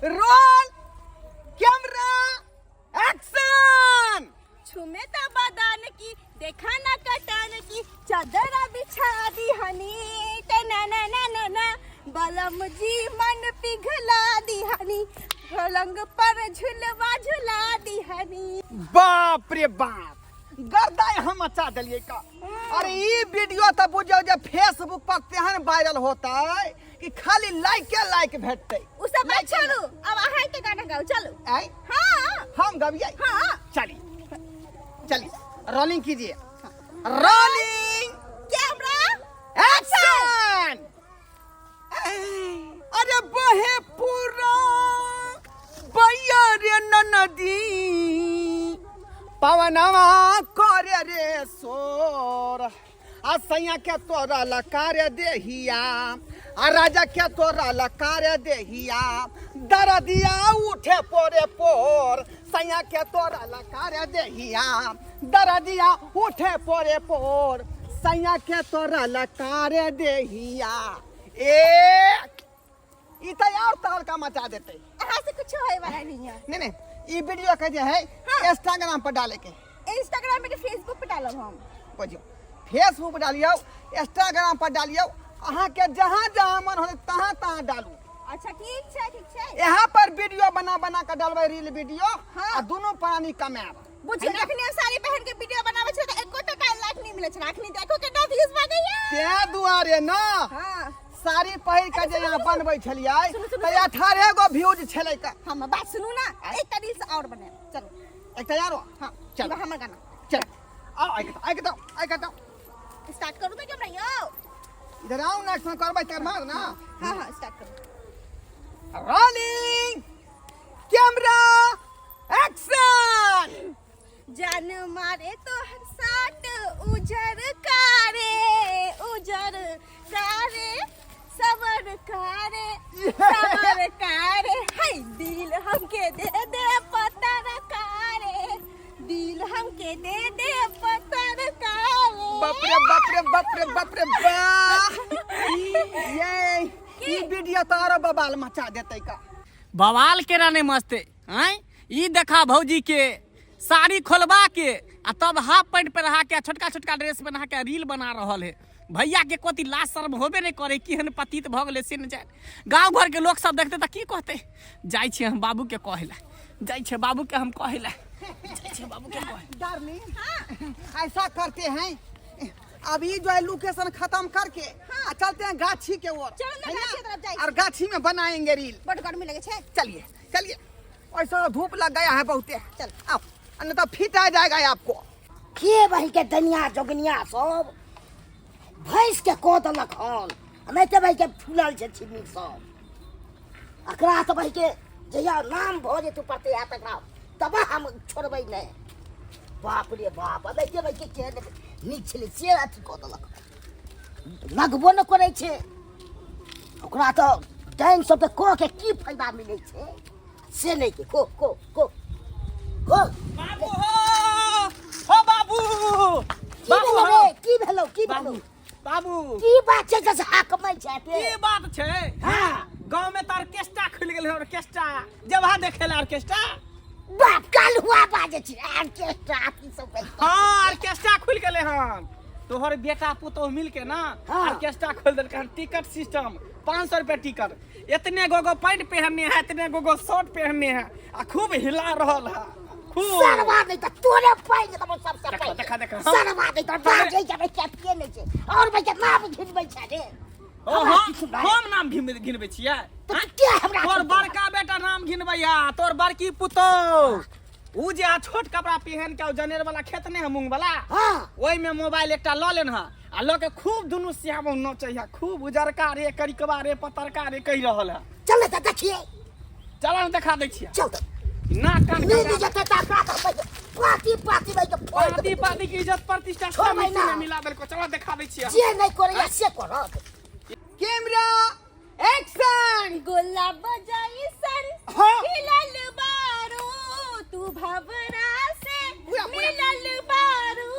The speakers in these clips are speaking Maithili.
Roll camera action. छुमे त बदन की देखा ना कटन की चादर बिछा दी हनी त ना ना ना ना ना बलम जी मन पिघला दी हनी पलंग पर झुलवा झुला दी हनी। बाप रे बाप, गर्दा यहाँ मचा दिलिए का। अरे ई वीडियो तो बुझो जे फेसबुक पर तेहन वायरल होता है कि खाली लाइक के लाइक भेटते। उ सब बात छोड़ू, अब अहाँ के गाना गाओ चलू। आय? हाँ। हम गबिए? हाँ। चलिए चलिए, रोलिंग कीजिए, रोलिंग कैमरा एक्शन। अरे बहे पूरा बैया रे नदी पवनवा करे रे सोर, आ सैया के तोरा लकार देहिया, आ राजा के तोरा लकार देहिया, दरदिया उठे पोरे पोर, सैया के तोरा लकार देहिया, दरदिया उठे पोरे पोर, सैया के तोरा लकार देहिया। ए ई त और तहलका मचा देते। अहाँ से कुछ होए वाला नहीं है। नहीं नहीं, ई वीडियो के जे है इंस्टाग्राम पर डाले के। इंस्टाग्राम पे फेसबुक पे डालब हम। बुझियो, फेसबुक पर डालियो, इंस्टाग्राम पर डालियो, अहाँ के जहाँ जहाँ मन होते तहाँ तहाँ डालू। अच्छा ठीक छै, ठीक छै। यहाँ पर वीडियो बना बना के डालबै रील वीडियो। हाँ। आ दुनू प्राणी कमाएब। बुझियो, जखने हम साड़ी पहन के वीडियो बनाबै छै त एको टका लाइक नहीं मिलै छै, अखनी देखो केतना व्यूज भऽ गइया। तें दुआरे ना। हाँ। साड़ी पहिर के जे यहाँ बनबै छलियै सुनू, सुनू, तऽ सुनू। 18 गो व्यूज छलै का। हम बात सुनू ना, एकटा रील्स और बनाएब चलू। एकटा आरो? हाँ, चल। चलो हमर गाना। चल आओ, आइ के आइ के आइ के स्टार्ट करू तऽ कैमरा यौ। इधर आओ ना, एक्शन करबै तकर बाद ना। हाँ हाँ स्टार्ट करू। Rolling camera action. जान मारे तो हर साट उजर कारे, उजर कारे, सबर कारे, सबर कारे, हाय दिल हमके दे दे पतर कारे, दिल हमके दे दे पतर कारे। बाप रे बाप रे बाप रे बाप रे बाप, ये ई वीडियो तो आरो बवाल मचा देतै का। बवाल केना नहीं मचतै आँय? ई देखा भौजी के साड़ी खोलबा के आ तब हाफ पैंट पहिरा के आ छोटका छोटका ड्रेस पहना के रील बना रहल है। भैया के कोती लाज शर्म होबे नहीं करे, केहन पतित भऽ गेलै से नहि जाने। गाँव घर के लोक सब देखतै तऽ की कहतै? जाइ छियै हम बाबू के कहै लए, जाइ छियै बाबू के हम कहै लए, जाइ छियै बाबू के कहै। डार्लिंग, ऐसा करते हैं, अभी जो है लोकेशन खत्म करके चलते हैं गाछी के ओर। चलो ना, है ना? गाछी के तरफ जाए। और गाछी में बनाएंगे रील। बड़ गर्मी लगे छे। चलिए चलिए, ऐसा धूप लग गया है बहुते। चल। आओ, नहीं तो फिट आ जाएगा आपको। के बही के दनिया जोगनिया सब भैंस के कऽ देलक हन, आ नहि तऽ बही के फूलल छै छिमी सब। एकरा तऽ बही के जहिया नाम भऽ जेतौ पते आ तकरा तबा हम छोड़बै नहि। बाप रे बाप, आ नहि तऽ बही के केहन नीक छलै से अथी कऽ देलक, लगबो नहि करै छै ओकरा। तऽ डाइन सबके कऽ के की फायदा मिलै छै से नहि के को को को को। बाबू हो, हो बाबू, की बाबू भेलौ हो। रे? की भेलौ, की बाबू, भेलौ? बाबू। की बात छै जे हाकमै छै एते? की बात छै? हाँ। गांव में तो ऑर्केस्ट्रा खुल गेल है, ऑर्केस्ट्रा जब देखे ला ऑर्केस्ट्रा। बाप काल हुआ बाजे छै ऑर्केस्ट्रा अथी सब बैठ। हाँ, ऑर्केस्ट्रा खुल गेले हन। तोहर बेटा पुतोह मिल के ना हाँ। ऑर्केस्ट्रा खोल देलकै हन। टिकट सिस्टम 500 रुपया टिकट। इतने गो गो पैंट पहनने है, इतने गो गो शर्ट पहनने है आ खूब हिला रहल है, खूब। सरवा नहीं तो तोरे पाई के तब सबसे देखा, पहिले। देखा, देखा। सरवा नहीं तो बाजे जबे के पिए नहीं छै और भाई के नाम घिनबै छै रे। ओ, हमरा किछु नहि। हम नाम घिनबै छियै? तऽ के हमरा तोर छोड़तै? बड़का बेटा नाम घिनबैया, तोर बड़की पुतोह उ जे आ छोट कपड़ा पहन के जनेर वाला खेत नहीं है मूंग वाला, हाँ। ओहि में मोबाइल एकटा लऽ लेन है आ लऽ के खूब दुनू श्याम नचै है, खूब उजरका रे करिकवा रे पतरका रे कहि रहल है। चल तऽ देखिए। चल ने देखा दै छियै। चल तऽ। ना कान मिल कटा। जेतै तऽ अपना तऽ पाती पाती भाई के फोड़ पाती देबै। पाती के इज्जत प्रतिष्ठा सब छोड़बै मिट्टी ना। में मिला देलको। चलो देखा दै छियै। जे नहि करैया से करत। Camera action. गोला बजाई सन हाँ। हिलल बारू तू भवरा से पूरा, पूरा। मिलल बारू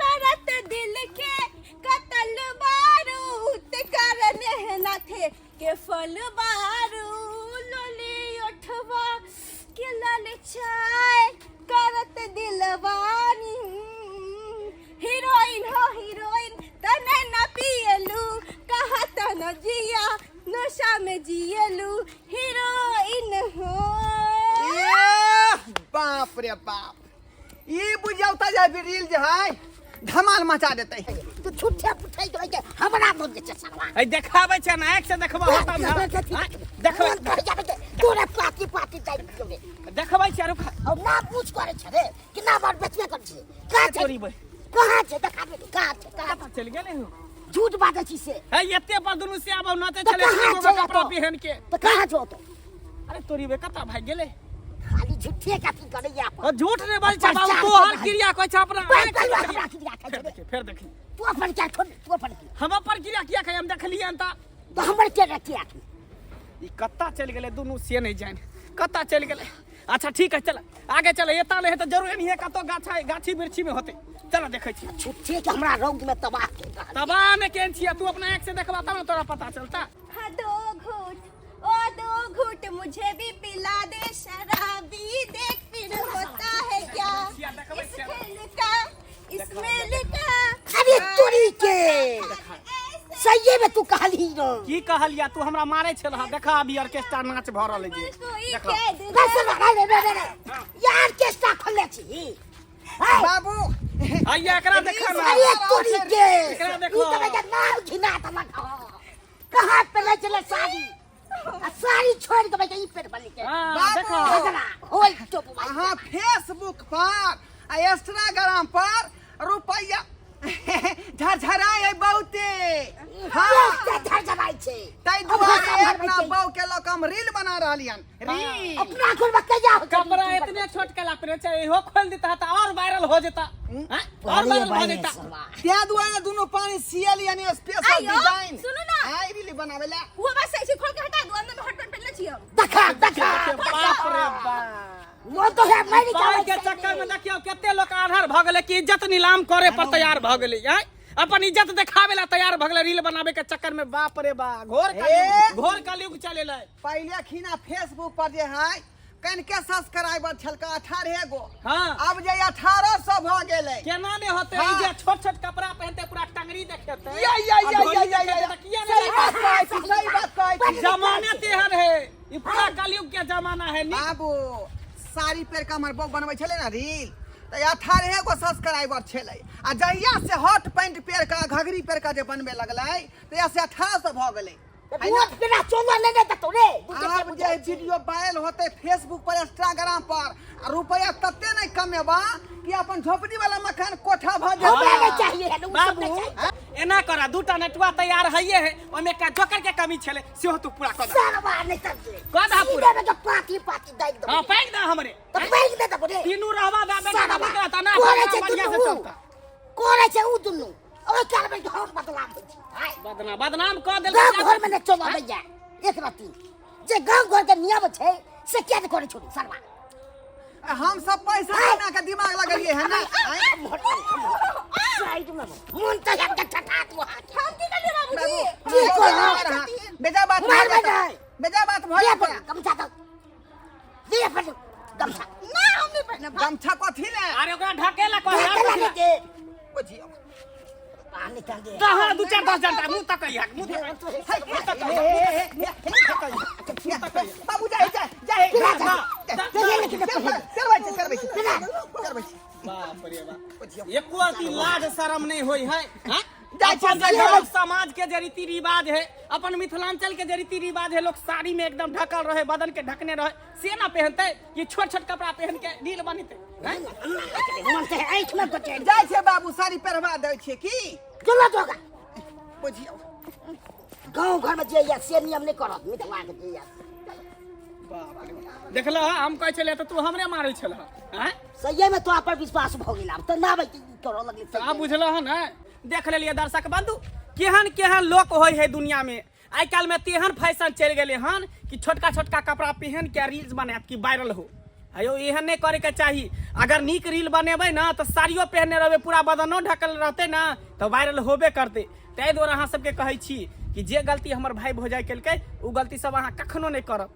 करत दिल के कतल बारू ते कारण ना थे के फल बारू लोली ओठ के ललचाए करत दिलवानी। हीरोइन हो हीरोइन तने न पियलू, कहा तन जिया नशा में जियलू, हीरोइन हो। एह, बाप रे बाप, ई बुझाउ त जे रील जे है धमाल मचा देतै। तू छुट्टे पुछै के के हमरा बोल के सरवा। ए देखाबै छै ना, आँखि से देखबो तब ना। देखबै। तोरे पाती पाती जाय रे। देखबै छै रुक। और ना पूछ करे छै रे कि ना बार बेचबे कर छै कहाँ छै? तोरी बे कहाँ छै? देखा दे कहाँ छै, कहाँ कतऽ चलि गेलै हो? झूठ बाजै छी से। है एते पर दुनू से आबौ नाचै तऽ छलै कहाँ एगो छै कपड़ा एतऽ? पहिन के। तऽ कहाँ छौ तो? अरे तोरी बे कतऽ भागि गेलै? खाली झूठे के अथी करैया अपन। ओ झूठ रे बाजै छै बाबू, प्रचार तोहर करै। क्रिया कहै छै अपना बस, आँखि बस, से हमरा क्रिया खाइ फेर छै रे। देखी, फेर देखी। तू अपन क्या छोड़, तू अपन की? हम अपन क्रिया किया खाइ, हम देखलियै तऽ। तऽ हमर के रखिया? ई कत्ता चलि गेलै दुनू से नहि जानि कत्ता चलि गेलै। अच्छा ठीक है, चल आगे चल, एता नहि है तऽ जरूर एनहिये कतौ गाछ है, गाछी वृक्षी में होतै, चल देखै छी। झूठे के हमरा रौद में तबाह के रहल। तबाह ने केहन छियै, तू अपना आँखि से देखबा तब ने तोरा पता चलता। हाँ दो घूट, ओ दो घूट मुझे भी पिला दे शराबी, देख फिर होता है क्या इस खेल का, इस मेल का। अरे तोरी के सही में तू कहली रो। की कहलिया? तू हमरा मारे छल, देखा अभी ऑर्केस्ट्रा नाच भऽ रहल है जे। कोई देखा। कैद बस रे रे रे रे यार केस्टा खोलले छी हाय। बाबू आइया एकरा देखा ना। अरे तोरी के एकरा देखो। ई त के नाम घिना तलक कहाँ पे ले चले साड़ी, आ साड़ी छोड़ के बेटा ई पेट बनी के। हाँ, बाबू। देखो। झगड़ा होय चुप भाई। अहाँ फेसबुक पर आ इंस्टाग्राम पर रुपैया झरझराय है बहुते। हाँ झरझराय छै। ताहि दुआरे अपना बहू के लऽ कऽ हम रील बना रहलियन रील। अपना घर में कहिया होतै? कपड़ा इतने छोट के लापने छै, इहो खोल देता तऽ और वायरल हो जेता, हैं? और वायरल हो जेता। ताहि दुआरे दुनू पानी सियलियन स्पेशल आइयो, डिजाइन। सुनू ना। आइ रील बनाबै ला। वो बस ऐसे खोल के हटा दो, अंदर में हॉट पैंट पहनले छियै हम। देखा देखा बाप रे बाप, मोन तो है मरि पाइ के चक्कर में देखियौ कते लोग आधार भऽ गेलै कि इज्जत नीलाम करे पर तैयार भऽ गेलै, आँय? अपन इज्जत देखावे ला तैयार भऽ गेलै रील बनावे के चक्कर में। बाप रे बा, घोर कलयुग, घोर कलयुग चलेलै। पहिले खिना फेसबुक पर जे है कनके सब्सक्राइबर छलका 18 गो। हाँ। अब जे 1800 भऽ गेलै। केना ने होतै? हाँ। ई जे छोट छोट कपड़ा पहिनते पूरा टंगरी देखेतै। या या या या या या, तऽ किया सही ने? बात कहै छी, सही बात कहै छी। जमाना तेहन है, ई पूरा कलयुग के जमाना है। नीक बाबू साड़ी पहिर कऽ हमर बहू बनबै छलै ने रील, तऽ 18 गो सब्सक्राइबर छलै, आ जहिया से हॉट पैंट पहिर कऽ घघरी पहिर कऽ जे बनबे लगलै तहिया से 1800 भऽ गेलै। वोट बिना चोला लेने देतौ रे। आब जे वीडियो वायरल होतै फेसबुक पर इंस्टाग्राम पर आ रुपया तते नहि कमेबा कि अपन झोपड़ी वाला मकान कोठा भऽ हमरा जेतै। नहि चाहिए है, उ सब बाबू नहि चाहिए। एना करा, दूटा नटुआ तैयार हइये है, ओहिमे एकटा जोकर के कमी छलै सेहो तू पूरा कऽ दे। सरवा नहि कर दे। कऽ दह पूरा। सीधे में के पाती पाती दागि देबौ। हाँ, पैक दे हमरे। तऽ पैक दे देबौ रे। तीनू रहबा दा बेटा सरवा। बाबू के तना कोरे छै बढ़िया से दुनू। चलता। कोरे छै उ दुनू। ओहि कालमे के हम बदनाम होइ छी। हाय। बदनाम बदनाम कऽ देलकै। गाँव घर में नहि चलऽ दैया एक रत्ती। जे गाँव घर के नियम छै से किया नहि करै छोड़ी सरवा? हम सब पैसा बना के दिमाग लगलिए है ना। साइड में मन तऽ हम के ठठा तू हाथ। हम की करलियै बाबूजी? बाबू की करब? बेजा बात मार भऽ जेतै। बेटा। बेजा बात भऽ दे जेतै। अपन गमछा दऽ, दे अपन गमछा। ना, हम नहि पहिनब। गमछा कथी ले? अरे ओकरा ढकेला कह ढकेला यार। नहि दे। बुझियौ। पानी टांगे। कहाँ दू चार दस जनता मुंह तकैया, मुंह तकैया। बाबू जाए जाए जाए। करबै छी, करबै छी, करबै छी। बाप रे बाप, एको अति लाज शरम नहीं होई है, हाँ? जाइ छी, अपन जाइ जे छी। लोक समाज के जे रीति रिवाज है, अपन मिथिलांचल के जे रीति रिवाज है, लोग साड़ी में एकदम ढकल रहे, बदन के ढकने रहे, से ना पहनते कि छोट छोट कपड़ा पहन के रील बनते, हैं? मन से आँखि में बचे। जाइ छै बाबू, साड़ी पहिरबा दै छियै की? चलो जोगा। बुझियौ। गाँव घर में जे या से नियम नहि करत मिथिला के जे या। देखल हम कहै छलियै तऽ तू हमरे मारै छलह, हैं? सहिए में तोरा पर विश्वास भऽ गेल, आब तऽ ना भाई करऽ लगली। तऽ आब बुझल हन ने? देख लेलियै दर्शक बंधु, केहन केहन लोक होइ है दुनिया में। आइ काल्हि में तेहन फैशन चलि गेलै हन कि छोटका छोटका कपड़ा पहन के रील्स बनायत कि वायरल हो। अयो एहन नहि करैके चाही। अगर नीक रील बनेबै ने तऽ साड़ियो पहनने रहबै, पूरा बदनो ढकल रहतै ने तऽ वायरल होबे करतै। ताहि दुआरे अहाँ सबके कहै छी कि जे गलती हमर भाय भौजाइ केलकै ओ गलती सब अहाँ कखनो नहि करब।